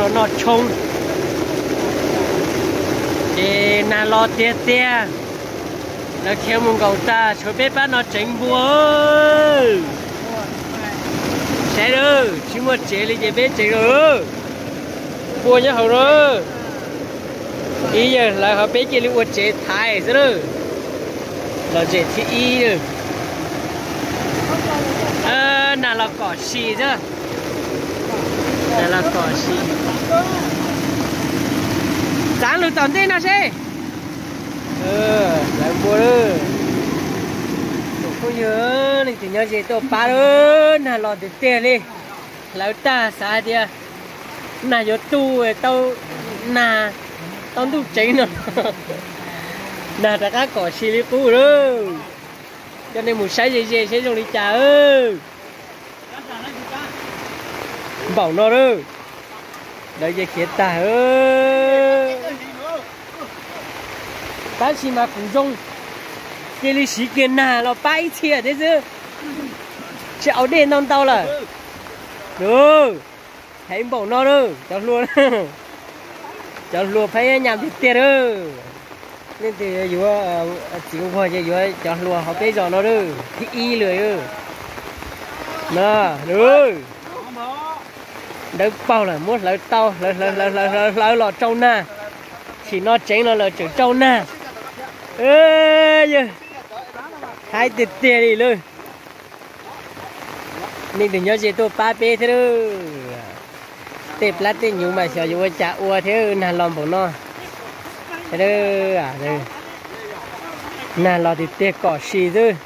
Noj tshoob ces nag los tiag tiag, lawv khiav mus nkaum tas tshuav peb pab no tseev npua. Saib lawm, tsis muaj tsev li ces peb tseev lawm. Npua nyob hauv no. Ib yawg hlawv hauv peb cia li ua tsev thaiv xwb lawm. Los zem thib ib lawm. Nag los kom si xwb. Nag los kom si. Txav lug tom ntej no seb. Hlawv npua lawm. Tus phooj ywg, leej twg nyob ze tuaj pab lawm, nag los tiag tiag li. Hlawv tag xav hais tias nag yuav tu tau, nag tau ntuj tseev no, nag rov qab kom si li qub lawm. Coj nej mus saib ze ze saib zoo li cas. Npaum no lawm, lawv ces khiav tag. Tab sis mas kuv zoo, cia li siv kiag nag los pab ib txhia thiab xwb, tsis au dej ntau ntau lawm. Hais npaum no lawm cov hluas, cov hluas phab nyab nyam tiag tiag lawm. Leej twg yuav txiv nquag ces yuav cov hluas hauv peb zos no lawm, thib ib lawm. No, dawb paug lawm, muab hlawv tau, hlawv hlawv hlawv hlawv hlawv los tsau nag. Sim no tseev los lawm tseem tsau nag. Yawg, haib tiag tiag li lawm. Leej twg nyob ze tuaj pab peb thiab. Tej plab tej nyuv mas xyov yuav ua cas ua thiab, nag los npaum no. Nag los tiag tiag kom si xwb.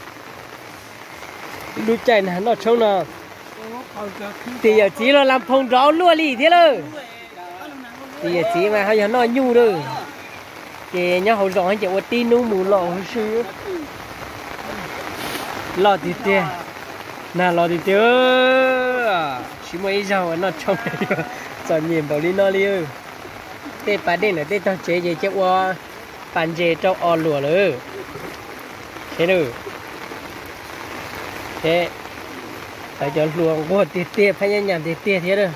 Lub caij nag noj tshoob no, tim yawm txiv los las phoos nrov luaj li thiab lawm. Tim yawm txiv mas ho yog noj nyuj lawm, ces nyob hauv zos ces ua tib hnub mus los huv si. Los tiag tiag, nag los tiag tiag, tsis muaj ib zaug uas noj tshoob txom nyem npaum li no li. Tej pas dej ntawm tej tog tsev ces cia ua pas ntses rau os luam lawm. Ces lawv cov hluas nquag tiag tiag, phab nyab nyam tiag tiag thiab.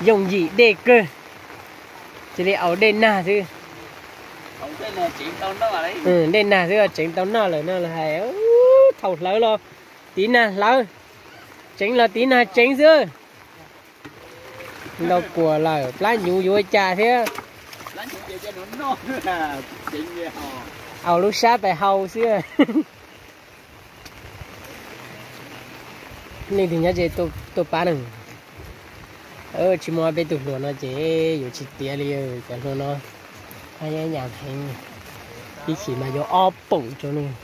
Yooj yim dej kawg, cia li aus dej nag xwb. Dej nag xwb tseev tau noj lawm no los hais. Thaum hlawv los tiv nag hlawv, tseev los tiv nag tseev xwb. Ntau kuas lawm, plab nyuv yuav ua cas thiab. Aus lub sab pais hau xwb. Leej twg nyob ze tuaj pab na. Tsis muaj peb tug hluas no ces yuav tsis tiav li. Cov hluas no, a, nyam heev. Ib chim mas yuav ob poom rau nws.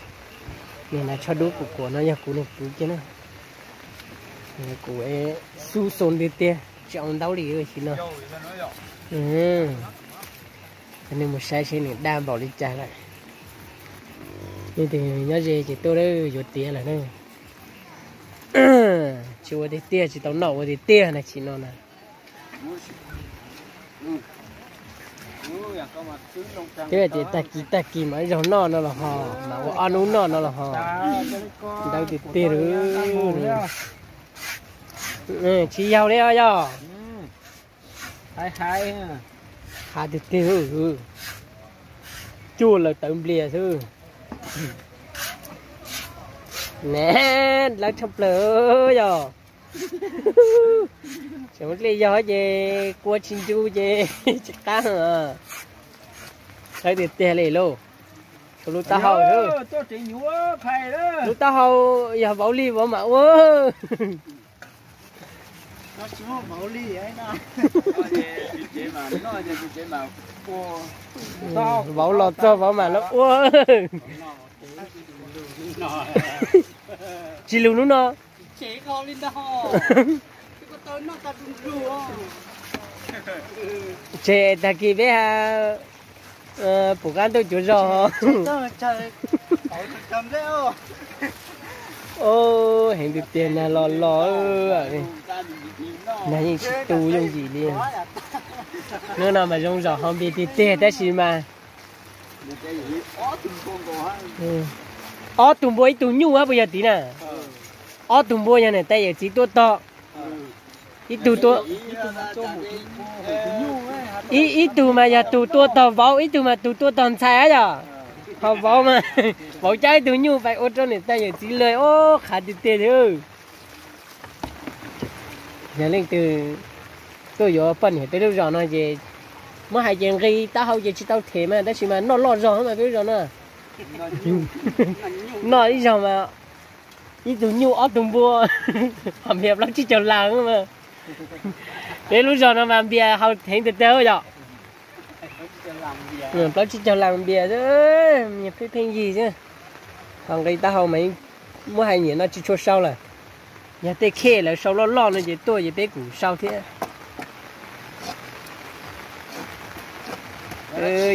Niag nas tsho dub kuv kuam no yog kuv niag kwv kiag na. Kuv xub xoo tiag tiag, tsis au ntaub li sim no. Cov neeg mus saib seb nws daj npaum li cas lawm. Leej twg nyob ze ces tuaj, yuav tiav lawm na. Tsis ua tiag tiag, tsis tau noj ua tiag tiag na, chim no na. Twb hais tias tag kis tag kis mam zaug noj no los ho, mam ua ob hnub noj no los ho. Ntawd tiag tiag lawm. Tsis yog li os yog. Hav tiag tiag, cuaj lawm tawv nplias xwb. Ne, lawv tshaj plaws yog. Tseem ua dlej yog ces kua tsis ncu ces tsis qab. Lawv tiag tiag li lauj. Lub taub hau, lub taub hau yog vauv li vauv mam ua. Vauv los txog vauv mam los ua. Tsis lus hnub no. Tseg tag kis peb ha, pum qab ntuj cuav zog. Heev tiag tiag, nag los los, nag yeej tsis tu yooj yim li. Hnub no mas zoo zaum hauv npias tiag tiag tab sis mas ob tug npua ib tug nyuj puas yog tid na. Ob tug npua yog niam tais yawm txiv tua tog. Ib tug tua, ib tug mas yog tus tua tog vauv, ib tug mas tus tua tog ntxhais yom. Ho vauv mas, vauv cab ib tug nyuj pais ua rau niam tais yawm txiv lawm, ob qhav tiag tiag li. Yog leej twg tuaj yuav poj niam peb lub zos no ces muab hais ces nqis taub hau ces tsis tau them mas tab sis mas noj loj zog mas peb lub zos no. Noj ib zaug mas ib tug nyuj ob tug npua, ho npias plaub tsib caug las mas. Peb lub zos no mas npias haus heev tiag tiag yom. Plaub tsib caug las npias, pheej pheej yig xwb. Ho nqis taub hau mas muab hais niam no tsis tshua sau lawm. Yog tej khej lawv sau loj loj no ces tuaj ces peb kuj sau thiab.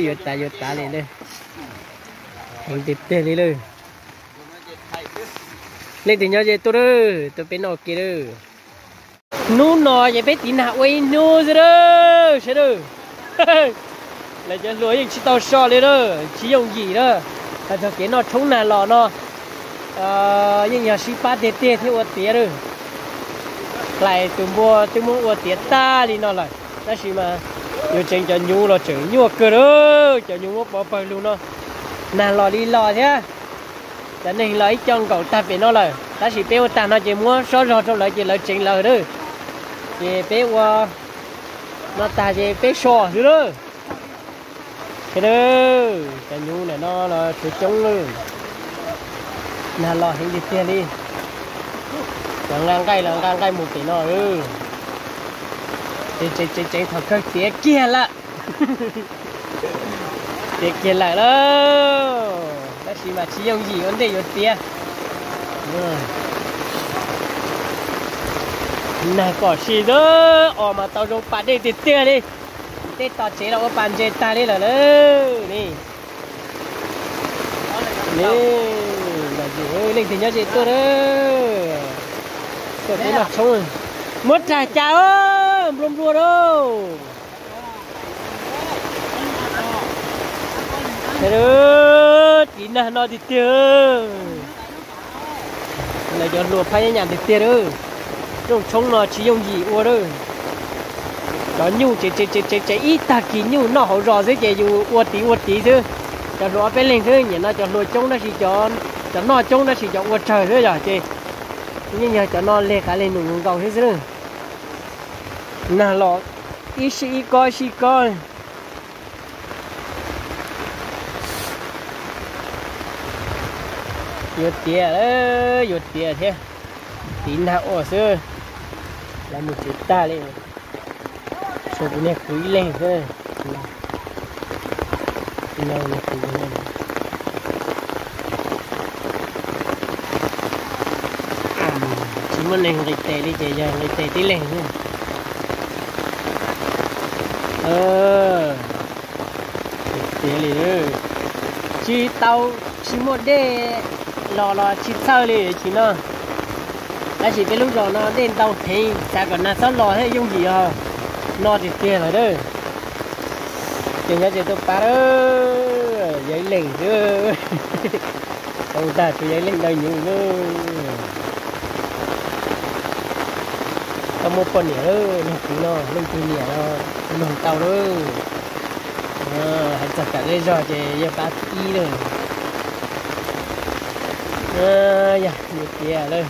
Yuav tas yuav tas li lawm. Heev tiag tiag li lawm. Leej twg nyob ze tuaj lawm, tuaj peb noj ua ke lawm. Hnub no ces peb tiv nag ua ib hnub xwb lawm sawv daws. Lawv cov hluas yeej tsis tau so li lawm, tsis yooj yim lawm. Hais txog kev noj tshoob nag los no yeej yog sib pab tiag tiag thiab ua tiav lawm. Hlais tus npua twb muab ua tiav tag li no lawm, tab sis mas yuav tseev cov nyuv los tseem nyuaj kawg lawm, cov nyuv muab pov pawg lug no. Nag los li los thiab, cov neeg los ib co nkaum tag pem no lawm, tab sis peb ua tag no ces muab sob zog rau lawv ces lawv tseev lawv lawm. Ces peb ua no tag ces peb so xwb lawm. Sawv daws, cov nyuv ntawm no los tshuav coob lawm. Nag los heev tiag tiag li. Cov nqa nqaij los nqa nqaij mus pem no. Tseev tseev thaum kawg tiav kiag lawm. Tiav kiag lawm lauj, tab sis mas tsis yooj yim ua ntej yuav tiav. Nag kom sim xwb, os mas tau zoo pas dej tiag tiag li. Tej tos tsev los ua pas ntses tag li lawm lauj. Leej twg nyob ze tuaj, tuaj peb noj tshoob. Muab rag cas nplua nplua lauj. Tiv nag no tiag tiag. Lawv cov hluas phab nyab nyam tiag tiag lawm. Rooj tshoob no tsis yooj yim ua lawm. Cov nyuj tseev tseev tseev ib tag kis nyuj noj hauv zos xwb ces yus ua tiv ua tiv xwb. Cov hluas ob peb leeg xwb, niaj no cov hluas coob tab sis cov noj coob tab sis cov ua tsawg xwb yog ces yeej yog cov no leg qav leg num nkaus xwb xwb. Nag los ib sij ib kob ib sij kob. Yuav tiav, yuav tiav thiab. Tiv nag ua xwb. Lawv mus tsev tag li. Tshuav kuv niag kwv ib leeg xwb. Tsis muaj neeg nqis tes li ces yog nqis tes tib leeg xwb. Tiav li, tsis tau, tsis muaj dej los los tsis txhawj li tsis no. Tab sis peb lub zos no dej ntau heev, xav kom nag txhob los thiaj yooj yim os. No tiag tiag lawm. Ces nyob ces tuaj pab, yog ib leeg xwb. Tau tag tsuas yog ib leeg daws nyuv xwb. Tau muaj poj niam lawm, leej twg no leej twg niam no, mloog tau lawm. Hais txog kam zej zog ces yog pab ib lawm. Yog tiav lawm.